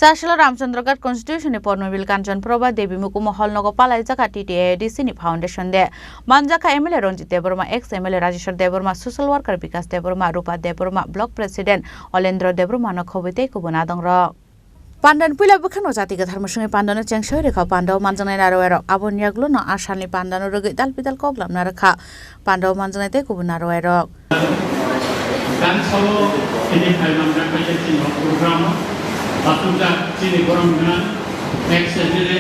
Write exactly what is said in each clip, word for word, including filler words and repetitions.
Chasila Ramchandraghat constituency ni Pornobil Kanchan Prabha Devi Mukumo Hall nogo palaijak T T A D C ni Foundation Day. Manjakha M L A Ranjit Debbarma, ex M L A Rajeshwar Debbarma, social worker Bikas Debbarma, Rupa Debbarma, block president Olendra Debbarma no khobwi tei kubun adongrok. Pandan puila bwkhano jati kwthar mwswngwi pandano chengsawi rwkha pandao manjaknai narowerok. Aboni yagluno asalni pandano rwgwi dal bidal kok lamna rwkha pandao manjaknai tei kubun narowerok. Gansao tini phaimanjak bai chini o program o pathumjak chini borom gwnang ex M L A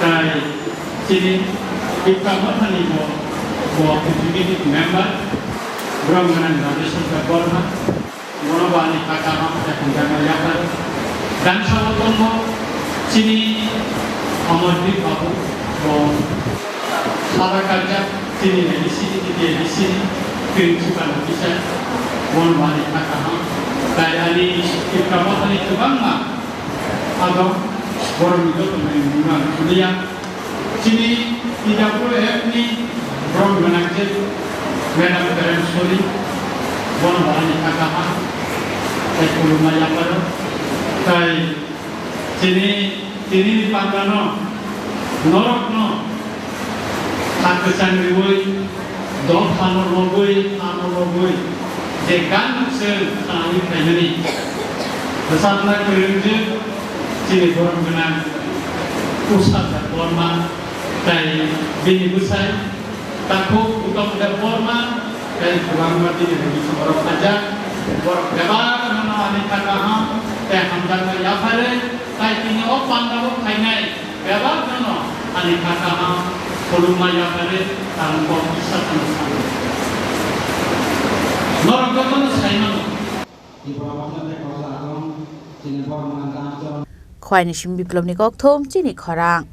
tai chini Tipra Mothani bo, bo executive member borom gwnang Rajeshwar Debbarma. Bono bo ani kaka ma kata kongkar ma yapar. Gansao tongo chini Amardeep Babu, bo sara kajak chini A D C, chini A D C, principal officer, bono bo ani kaka ma. Tai ani Tipra Mothani kwbangma adong, borokni joto nai mungno ang suliya. Chini T W F ni borom gwnang je Madam Karen Sori, bono bo ani kaka ma, tai khulumma yaparo. Tai chini, tini ni pandano, norokno ha kwchang riwi, dophano logwi, ano logwi, je gan se khanawi phaimani. Bwsakna kwrwngjwk chini borom gwnang Usha Debbarma tai bini bwsai takhuk Uttam Debbarma tai kwbangma bini rwgwi borok khaijak. Borok bebak no ani kha kaham tei hamjakma yapharwi tai tini o pandao phainai bebak no ani kha kaham khulumma yapharwi ang kok kisa phano sano. Norok jotono sai mano. Khwaini sim Biplobni kokthum chini khorang.